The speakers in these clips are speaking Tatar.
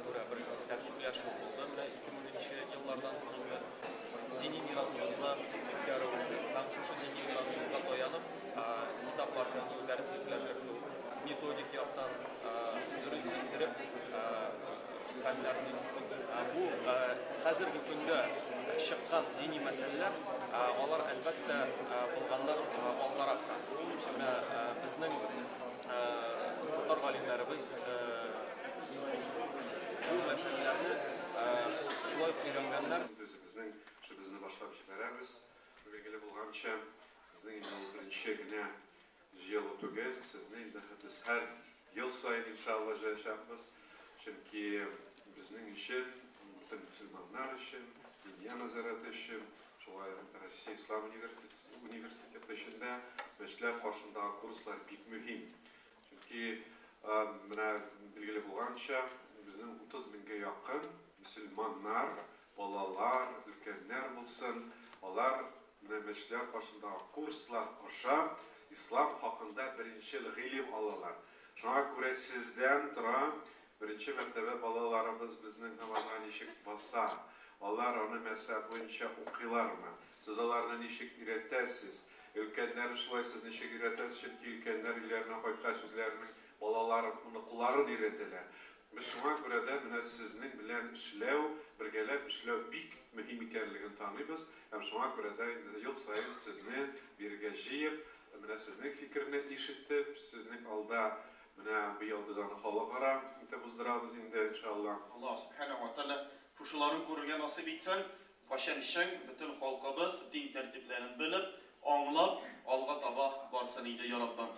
күрә бер тәртипләшү булды. Менә 2000 нче еллардан соң инде дини мирасыбызны үткәрү һәм шушы дини мирасыбызга таянып, китаплар язу, дәреслекләр кертү, методик яктан дөрес иттереп фәннәрне укыту. Бу хәзерге көндә чыккан дини мәсьәләләр, алар, әлбәттә, булганнар алдарак та. Менә безнең татар галимнәребез бу мәсьәләләрне шулай ук өйрәнгәннәр. Үзебезнең эшебезне башлап җибәрәбез. Билгеле булганча, безнең инде ул беренче генә Җыелу түгел, сезне инде без һәр ел саен, иншалла, җыячакбыз. Чөнки безнең өчен, бөтен мөселманнар өчен, Диния нәзарәте өчен, шулай ук Россия ислам университеты өчен дә мәчетләр каршындагы курслар бик мөһим. Чөнки менә билгеле булганча, безнең 30 меңгә якын мөселманнар, балалар, өлкәннәр булсын, алар Менә мәчетләр каршындагы курслар аша ислам хакында беренчел гыйлем алалар. Шуңа күрә сездән тора, беренче мәртәбә балаларыбыз безнең намазга ничек баса, алар аны мәзһәб буенча укыйлармы, сез аларны ничек өйрәтәсез, өлкәннәрне шулай сез ничек өйрәтәсез, чөнки өлкәннәр өйләренә кайткач үзләренең балаларын, оныкларын өйрәтәләр. Без шуңа күрә дә менә сезнең белән эшләү, бергәләп эшләү бик мөһим икәнлеген таныйбыз һәм шуңа күрә дә инде ел саен сезне бирегә җыеп, менә сезнең фикерне ишетеп, сезнең алда менә быел без аны халыкара итеп уздырабыз инде, иншалла. Аллаһ Сүбхәнәһү вә Тәгалә шушыларын күрергә насыйп итсен, кайчан чын бөтен халкыбыз дин тәртипләрен белеп, аңлап, алга таба барсын иде, я Раббым.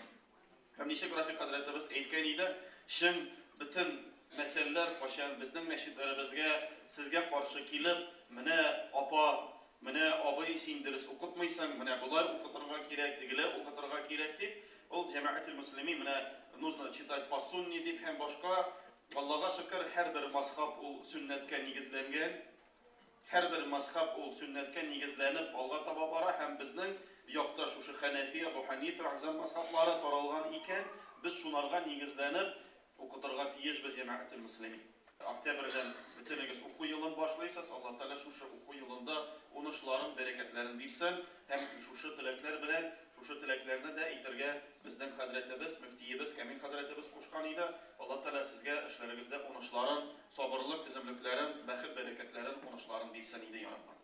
Һәм ничек Рафик хәзрәтебез әйткән иде, чын бөтен мәсьәләләр кайчан безнең мәчетләребезгә сезгә каршы килеп, менә апа, менә абый син дөрес укытмыйсың, менә болай укытырга кирәк, тегеләй укытырга кирәк дип, ул җәмәгател мөслимин, менә нужно читать по сунне дип һәм башка, Аллага шөкер, һәрбер мазхаб ул сөннәткә нигезләнгән. Һәрбер мәзһәб ул сөннәткә нигезләнеп алга таба бара һәм безнең якта шушы Хәнәфи, Әбу Хәнифә, Әгъзам мәзһәблары таралган икән, без шунарга нигезләнеп укытырга тиешбез, җәмәгател мөслимин. Октябрьдән бөтенегез уку елын башлыйсыз, Аллаһ Тәгалә шушы уку елында унышларын, бәрәкәтләрен бирсен һәм шушы теләкләр белән, шушы теләкләрне дә әйтергә безнең хәзрәтебез, мөфтиебез Камил хәзрәтебез кушкан иде. Аллаһ Тәгалә сезгә эшләрегездә унышларын, сабырлык, түземлекләрен, бәхет-бәрәкәтләрен, унышларын бирсен иде, я Раббым.